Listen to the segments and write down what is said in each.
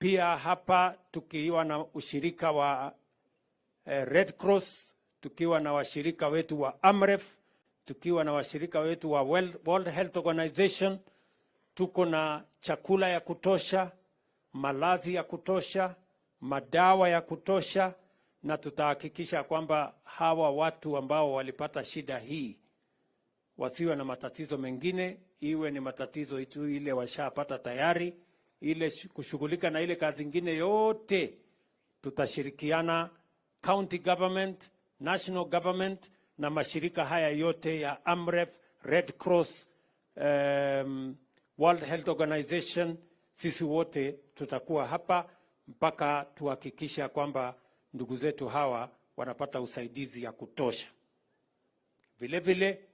Pia hapa tukiwa na ushirika wa Red Cross, tukiwa na washirika wetu wa AMREF, tukiwa na washirika wetu wa World Health Organization, tuko na chakula ya kutosha, malazi ya kutosha, madawa ya kutosha, na tutahakikisha kwamba hawa watu ambao walipata shida hii wasiwe na matatizo mengine, iwe ni matatizo tu ile washapata tayari, ile kushughulika na ile kazi ingine yote tutashirikiana county government, national government na mashirika haya yote ya AMREF, Red Cross, World Health Organization. Sisi wote tutakuwa hapa mpaka tuhakikisha kwamba ndugu zetu hawa wanapata usaidizi ya kutosha. Vile vile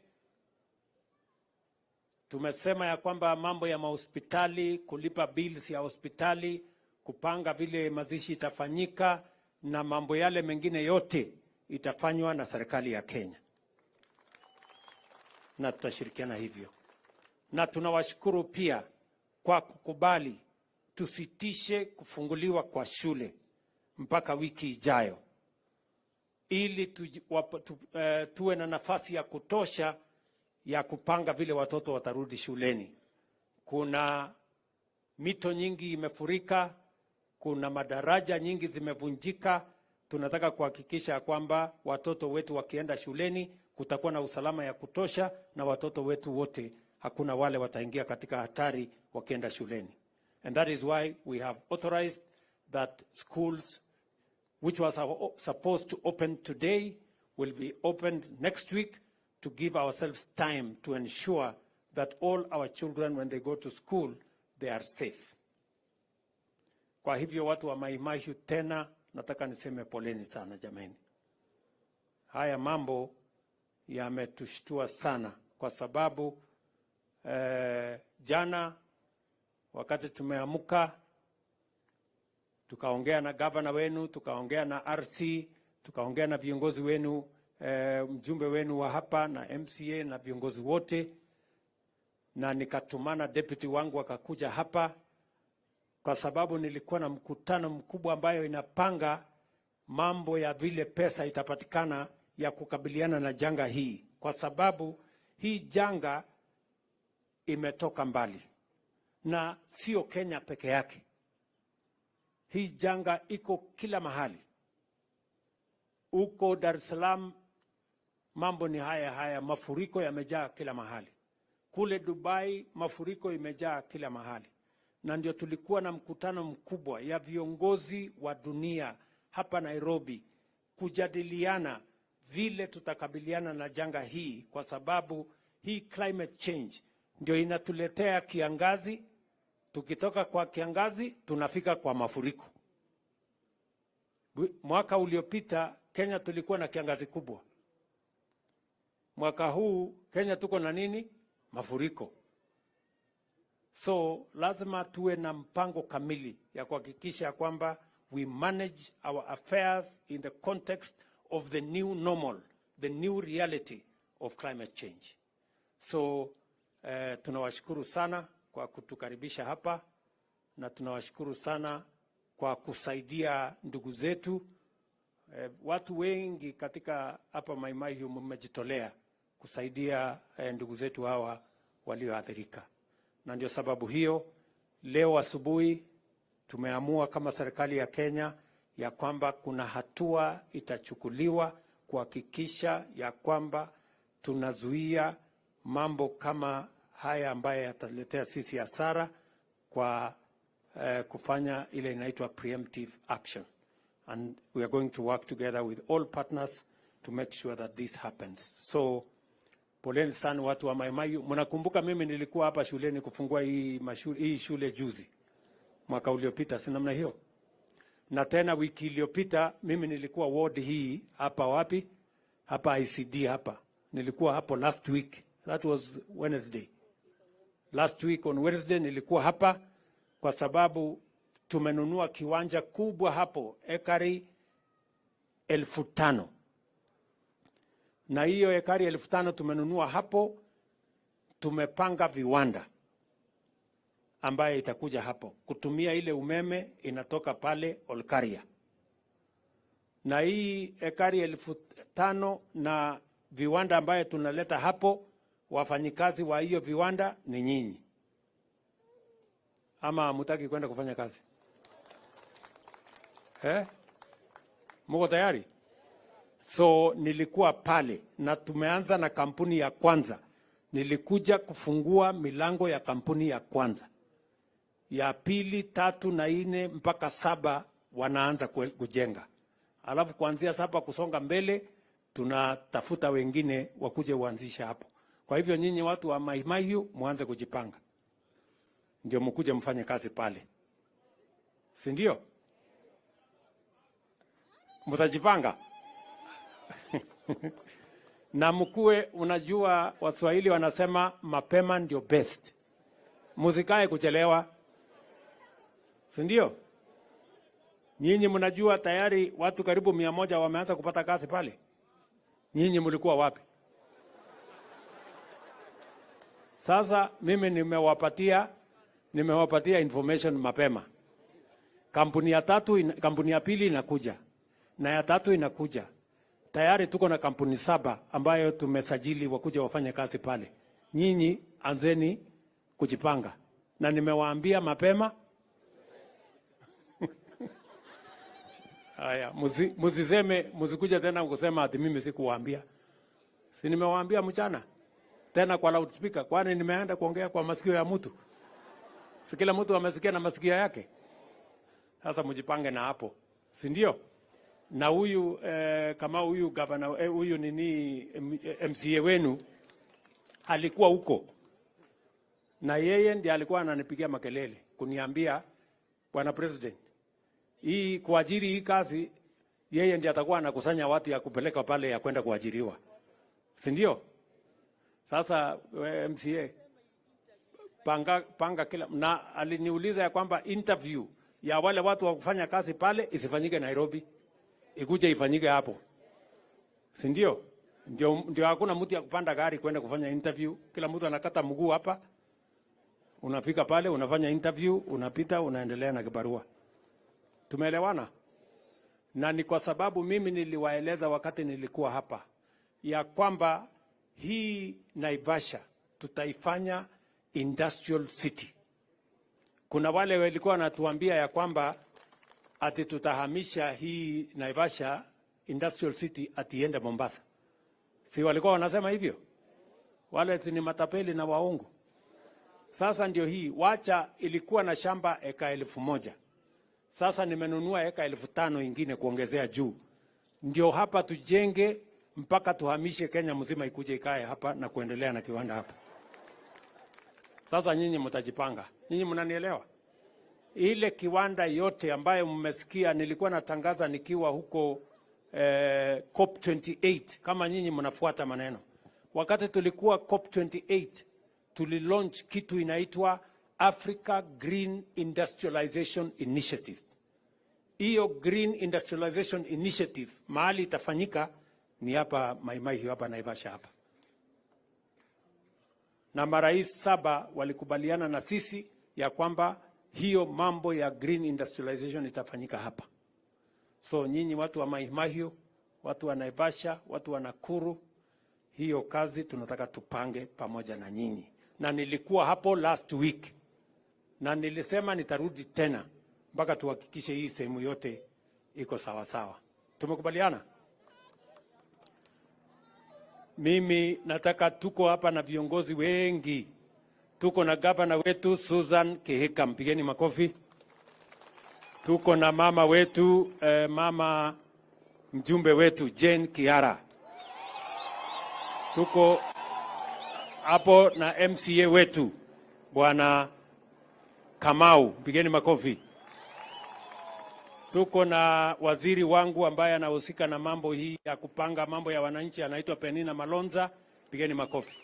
tumesema ya kwamba mambo ya mahospitali, kulipa bills ya hospitali, kupanga vile mazishi itafanyika na mambo yale mengine yote itafanywa na serikali ya Kenya, na tutashirikiana hivyo. Na tunawashukuru pia kwa kukubali tusitishe kufunguliwa kwa shule mpaka wiki ijayo, ili tuwe na nafasi ya kutosha ya kupanga vile watoto watarudi shuleni. Kuna mito nyingi imefurika, kuna madaraja nyingi zimevunjika. Tunataka kuhakikisha kwamba watoto wetu wakienda shuleni kutakuwa na usalama ya kutosha, na watoto wetu wote hakuna wale wataingia katika hatari wakienda shuleni. And that is why we have authorized that schools which was supposed to open today will be opened next week to give ourselves time to ensure that all our children, when they go to school, they are safe. Kwa hivyo watu wa Mai Mahiu, tena nataka niseme poleni sana jameni. Haya mambo yametushtua sana kwa sababu jana wakati tumeamka tukaongea na gavana wenu, tukaongea na RC, tukaongea na viongozi wenu, mjumbe wenu wa hapa na MCA na viongozi wote, na nikatumana deputy wangu akakuja hapa, kwa sababu nilikuwa na mkutano mkubwa ambayo inapanga mambo ya vile pesa itapatikana ya kukabiliana na janga hii, kwa sababu hii janga imetoka mbali na sio Kenya peke yake. Hii janga iko kila mahali. Uko Dar es Salaam mambo ni haya haya, mafuriko yamejaa kila mahali. Kule Dubai mafuriko imejaa kila mahali, na ndio tulikuwa na mkutano mkubwa ya viongozi wa dunia hapa Nairobi kujadiliana vile tutakabiliana na janga hii, kwa sababu hii climate change ndio inatuletea kiangazi. Tukitoka kwa kiangazi tunafika kwa mafuriko. Mwaka uliopita Kenya tulikuwa na kiangazi kubwa. Mwaka huu Kenya tuko na nini? Mafuriko. So lazima tuwe na mpango kamili ya kuhakikisha kwamba we manage our affairs in the context of the new normal, the new reality of climate change. So tunawashukuru sana kwa kutukaribisha hapa na tunawashukuru sana kwa kusaidia ndugu zetu. Watu wengi katika hapa Mai Mahiu mmejitolea kusaidia ndugu zetu hawa walioathirika, na ndio sababu hiyo leo asubuhi tumeamua kama serikali ya Kenya ya kwamba kuna hatua itachukuliwa kuhakikisha ya kwamba tunazuia mambo kama haya ambayo yataletea sisi hasara kwa kufanya ile inaitwa preemptive action, and we are going to work together with all partners to make sure that this happens. So poleni sana watu wa Mai Mahiu. Mnakumbuka mimi nilikuwa hapa shuleni kufungua hii shule juzi mwaka uliopita, si namna hiyo? Na tena wiki iliyopita mimi nilikuwa ward hii hapa wapi? Hapa ICD hapa. Nilikuwa hapo last week. That was Wednesday. Last week on Wednesday nilikuwa hapa kwa sababu tumenunua kiwanja kubwa hapo ekari 5,000 na hiyo ekari 5,000 tumenunua hapo, tumepanga viwanda. ambaye itakuja hapo kutumia ile umeme inatoka pale Olkaria, na hii ekari 5,000 na viwanda ambaye tunaleta hapo, wafanyikazi wa hiyo viwanda ni nyinyi. Ama hamutaki kwenda kufanya kazi? Eh? Muko tayari? So nilikuwa pale na tumeanza na kampuni ya kwanza. Nilikuja kufungua milango ya kampuni ya kwanza, ya pili, tatu na nne mpaka 7 wanaanza kujenga. Alafu kuanzia 7 kusonga mbele tunatafuta wengine wakuje uanzishe hapo. Kwa hivyo nyinyi watu wa Mai Mahiu muanze kujipanga, ndio mkuje mfanye kazi pale, si ndio? Mtajipanga na mkue, unajua Waswahili wanasema mapema ndio best. Musikae kuchelewa, si ndio? Nyinyi mnajua tayari watu karibu 100 wameanza kupata kazi pale. Nyinyi mlikuwa wapi? Sasa mimi nimewapatia information mapema. Kampuni ya tatu, kampuni ya pili inakuja na ya tatu inakuja. Tayari tuko na kampuni 7 ambayo tumesajili wakuja wafanye kazi pale. Nyinyi anzeni kujipanga. Na nimewaambia mapema. Haya, muziseme, muzikuja tena kusema ati mimi sikuwaambia. Si nimewaambia mchana? Tena kwa loudspeaker, kwani nimeenda kuongea kwa masikio ya mtu? Si kila mtu amesikia na masikio yake. Sasa mjipange na hapo, si ndio? Na huyu kama huyu governor, huyu nini MCA wenu alikuwa huko. Na yeye ndiye alikuwa ananipigia makelele kuniambia, Bwana President, hii kuajiri hii kazi yeye ndiye atakuwa anakusanya watu ya kupeleka pale ya kwenda kuajiriwa. Si ndio? Sasa MCA panga kila, na aliniuliza ya kwamba interview ya wale watu wa kufanya kazi pale isifanyike Nairobi, ikuje ifanyike hapo. Si ndio? Ndio hakuna mtu ya kupanda gari kwenda kufanya interview. Kila mtu anakata mguu hapa. Unafika pale unafanya interview, unapita, unaendelea na kibarua. Tumeelewana? Na ni kwa sababu mimi niliwaeleza wakati nilikuwa hapa ya kwamba hii Naivasha tutaifanya industrial city. Kuna wale walikuwa wanatuambia ya kwamba ati tutahamisha hii Naivasha industrial city ati iende Mombasa. Si walikuwa wanasema hivyo? Wale ni matapeli na waongo. Sasa ndio hii, wacha ilikuwa na shamba eka 1,000. Sasa nimenunua eka 5,000 ingine kuongezea juu. Ndio hapa tujenge mpaka tuhamishe Kenya mzima ikuje ikae hapa na kuendelea na kiwanda hapa. Sasa nyinyi mtajipanga. Nyinyi mnanielewa? Ile kiwanda yote ambayo mmesikia nilikuwa natangaza nikiwa huko COP28, kama nyinyi mnafuata maneno. Wakati tulikuwa COP28 tulilaunch kitu inaitwa Africa Green Industrialization Initiative. Hiyo Green Industrialization Initiative mahali itafanyika ni hapa Mai Mahiu, hapa Naivasha hapa. Na marais 7 walikubaliana na sisi ya kwamba hiyo mambo ya green industrialization itafanyika hapa. So nyinyi watu wa Mai Mahiu, watu wa Naivasha, watu wa Nakuru, hiyo kazi tunataka tupange pamoja na nyinyi. Na nilikuwa hapo last week na nilisema nitarudi tena mpaka tuhakikishe hii sehemu yote iko sawa sawa. Tumekubaliana? Mimi nataka, tuko hapa na viongozi wengi. Tuko na governor wetu Susan Kihika, mpigeni makofi. Tuko na mama wetu, mama mjumbe wetu Jane Kiara. Tuko hapo na MCA wetu Bwana Kamau, mpigeni makofi. Tuko na waziri wangu ambaye anahusika na mambo hii ya kupanga mambo ya wananchi, anaitwa Penina Malonza, pigeni makofi.